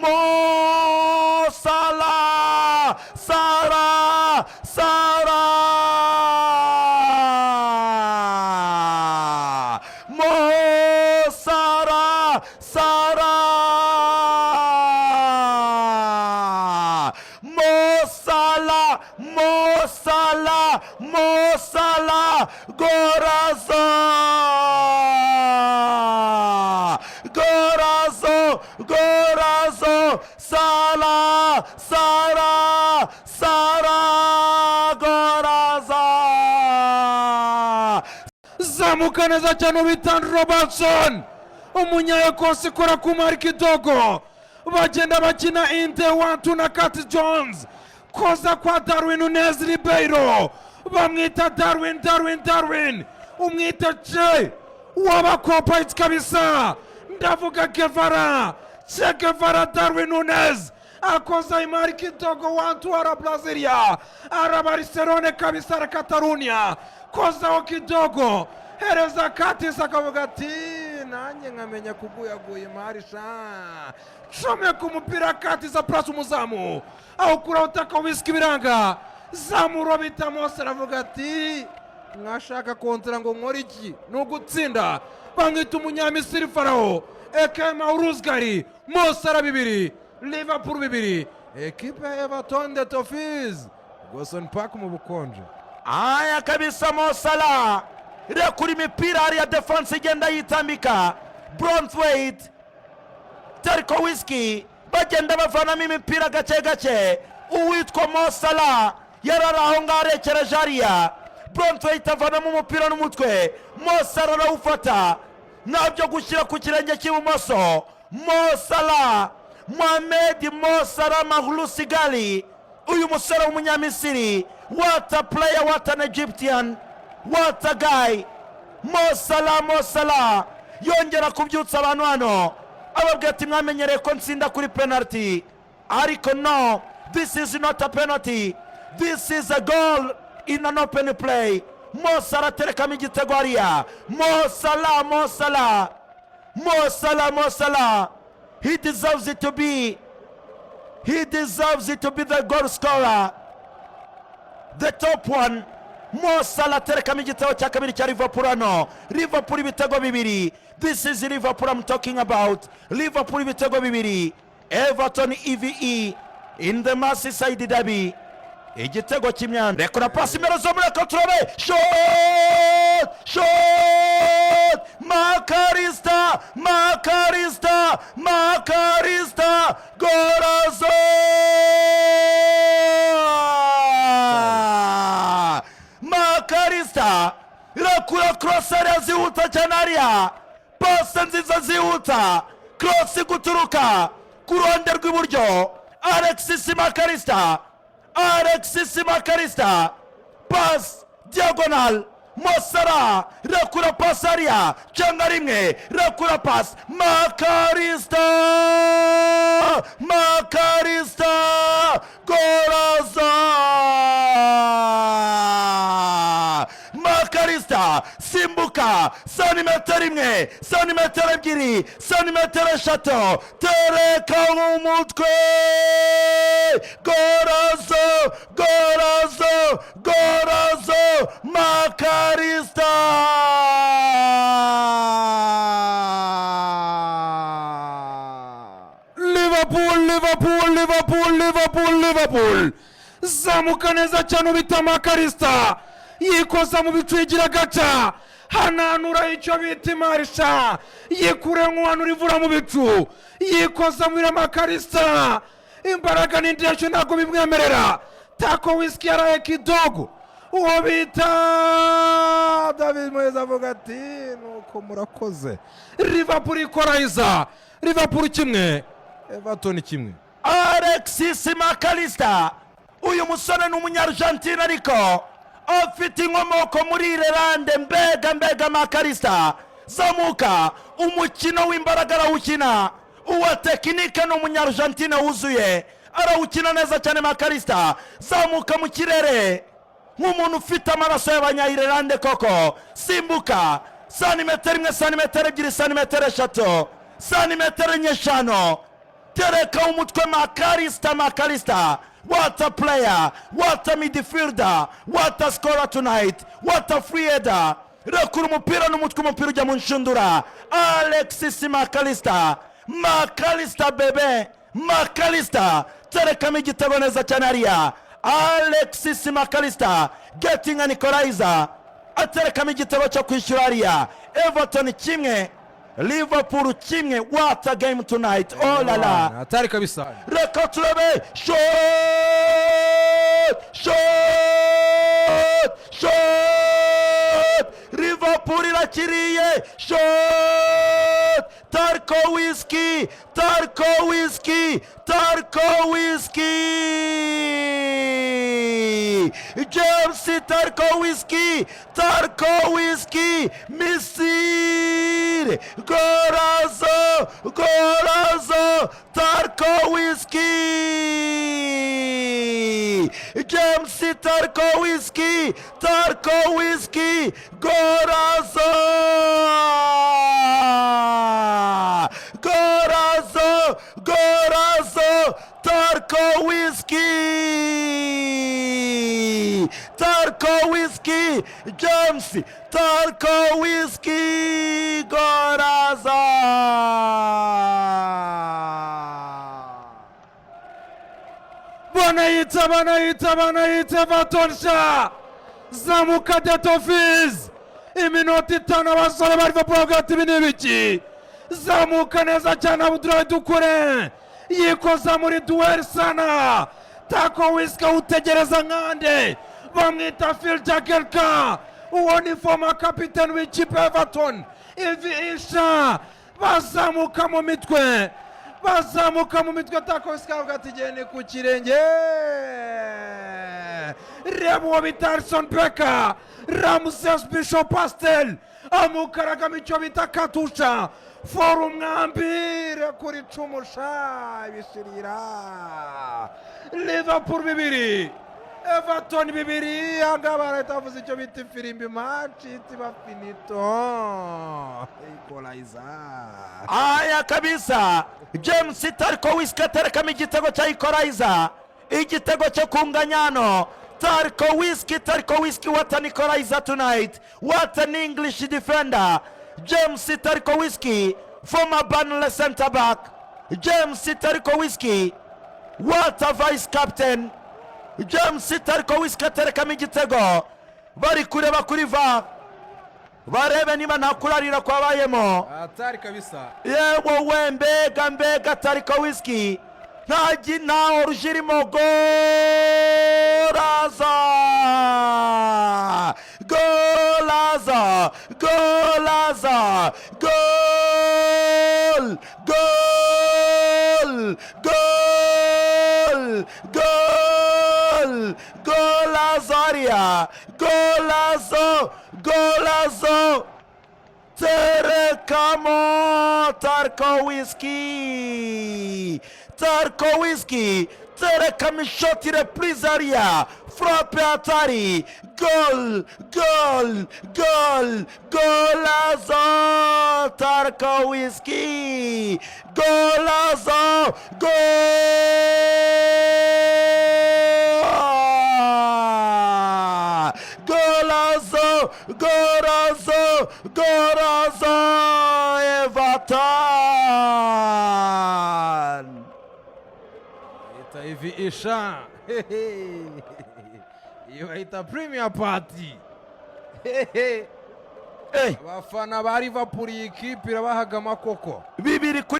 Mo Salah, Salah, Salah, Mo Salah, Salah, Mo Salah, Mo Salah, Mo Salah, golazo, golazo, golazo, Salah, Salah, Salah, golazo. Zamuka neza cyane bita Robertson, Umunyaekosi, ikora ku mari kidogo. Bagenda bakina inde one-two na Curtis Jones. Koza kwa Darwin Nunez Ribeiro, bamwita Darwin, Darwin, Darwin, umwita Che w'Abakopayites kabisa. Ndavuga Guevara, Che Guevara. Darwin Nunez akoza imari kidogo, one-two, ara Brazilia, ara Barcelone kabisa, ara Catalonia. Kozaho kidogo, hereza Curtis, akavuga ati nanjye nkamenya kuguyaguya imari sha. Comeka umupira Curtis, apurasa umuzamu, awukuraho utaka wisika ibiranga. Zamura bita Mose, aravuga ati mwashaka kontera ngo nkore iki? Ni ugutsinda. Bamwita Umunyamisiri Farawo ekema Uruzgari. Mose ara 2, Liverpool 2, ekipe ya Everton de Toffees, Goodison Park mu bukonje. Aya kabisa, Mo Salah rekura imipira hariya, défense igenda yitambika. Branthwaite, Tarkowski bagenda bavanamo imipira gake gake. Uwitwa Mo Salah yarari aho ngaho arekereje hariya. Branthwaite avanamo umupira n'umutwe, Mo Salah arawufata, ntabyo gushyira ku kirenge cy'ibumoso. Mo Salah, Mohamed Mo Salah Makhlousi Ghali, uyu musore w'Umunyamisiri, what a player, what an Egyptian, what a guy. Mo Salah, Mo Salah yongera kubyutsa abantu hano, ababwira ati mwamenyereye ko nsinda kuri penalty, ariko no, this is not a penalty, this is a goal in an open play. Mo Salah aterekamo igitego hariya. Mo Salah, Mo Salah, Mo Salah, Mo Salah, he deserves it to be the goal scorer, the top one. Mo Salah aterekamo igitego cya kabiri cya Liverpool hano. Liverpool ibitego 2. This is Liverpool I'm talking about. Liverpool ibitego 2, Everton eve in the Merseyside derby. Igitego cy'imyanda. Rekura pasi imbere zo muri turabe, shot, shot! Mac Allister, Mac Allister, Mac Allister, golazo! Mac Allister irakura cross hariya zihuta cyane hariya, pasi nziza zihuta, cross guturuka ku ruhande rw'iburyo. Alexis Mac Allister, Alexis Mac Allister, pass diagonal. Mo Salah rakura pasi hariya, cyangwa rimwe rakura pasi. Mac Allister, Mac Allister, golazo! Mac Allister simbuka santimetero 1, santimetero 2, santimetero 3, tereka umutwe! Golazo, golazo, golazo, Mac Allister! Liverpool, Liverpool, Liverpool, Liverpool, Liverpool! Zamuka neza cyane ubita Mac Allister, yikoza mu bicu, yigira agaca, hananura icyo bita imarisha, yikure nk'uhanura imvura mu bicu, yikoza muri Mac Allister. Imbaraga n'indeshyo ntabwo bimwemerera. Tarkowski yaraye kidogo, uwo bita David Moyes avuga ati nuko murakoze. Liverpool ikorayiza, Liverpool 1, Everton 1. Alexis Mac Allister, uyu musore ni Umunyargentine ariko afite inkomoko muri Irelande. Mbega, mbega Mac Allister! Zamuka, umukino w'imbaraga arawukina, uwa technique, ni Umunyargentine wuzuye, arawukina neza cyane. Mac Allister zamuka mu kirere nk'umuntu ufite amaraso y'Abanyayirelande koko. Simbuka santimetero 1, santimetero 2, santimetero 3, santimetero 4, 5. Tereka umutwe Mac Allister. Mac Allister, what a player, what a midfielder, what a scorer tonight, what a free header! Rekura umupira n'umutwe, umupira ujya mu nshundura. Alexis Mac Allister, Mac Allister bebe, Mac Allister terekamo igitego neza cyane hariya. Alexis Mac Allister getting an equalizer, aterekamo igitego cyo kwishyura hariya. Everton 1, Liverpool 1. What a game tonight, oh la la! Hatari kabisa. Reka turebe. Shot, shot, shot! Liverpool irakiriye. Shot! Tarkowski, Tarkowski, Tarkowski, James Tarkowski, Tarkowski, missile! Golazo, golazo! Tarkowski, James Tarkowski, Tarkowski, golazo, golazo, golazo! Tarkowski, Tarkowski, James Tarkowski, golazo! Banayita, banayita, banayita Everton sha! Zamuka Detofiz, iminota 5, abasore ba Liverpool bavuga ati: "Ibi ni ibiki?" Zamuka neza cyane Abdoulaye Doucouré, yikoza muri duel sana. Tarkowski utegereza nkande bamwita Phil Jagielka, uwo ni former kapiteni w'ikipe Everton. Ivi isha bazamuka mu mitwe, bazamuka mu mitwe. Tarkowski avuga ati: "Gende ku kirenge." Reba uwo bita Alisson Becker, Ramses Bishop Pastel amukaragamo icyo bita katusha fora umwambi rekura icumusha ibishirira. Liverpool 2, Everton 2. Ahangaha barahita bavuze icyo bita ifirimbi, match itiba finito, equalizer. Aya kabisa, James Tarkowski aterekamo igitego cya equalizer, igitego cyo kunganya hano. Tarkowski, Tarkowski, what an equalizer tonight! What an English defender! James Tarkowski, former Burnley center back. James Tarkowski, what a vice captain! James Tarkowski aterekamo igitego. Bari kureba kuri VAR, barebe niba nta kurarira kwabayemo. Hatari kabisa. Yewe we, mbega, mbega Tarkowski! Nta hors-jeu irimo. Golazo, golazo, golazo, gol, gol, gol, gol, golazo hariya! Golazo, golazo! Terekamo Tarkowski, Tarkowski terekamo ishoti, reprise hariya, frappe hatari! Gol, gol, gol, golazo! Tarkowski, golazo, gol, golazo, golazo, golazo! Everton! Ita hivi isha iyo bayita premier party. Eh, Abafana ba Liverpool, iyi kipe irabahaga amakoko. 2 kuri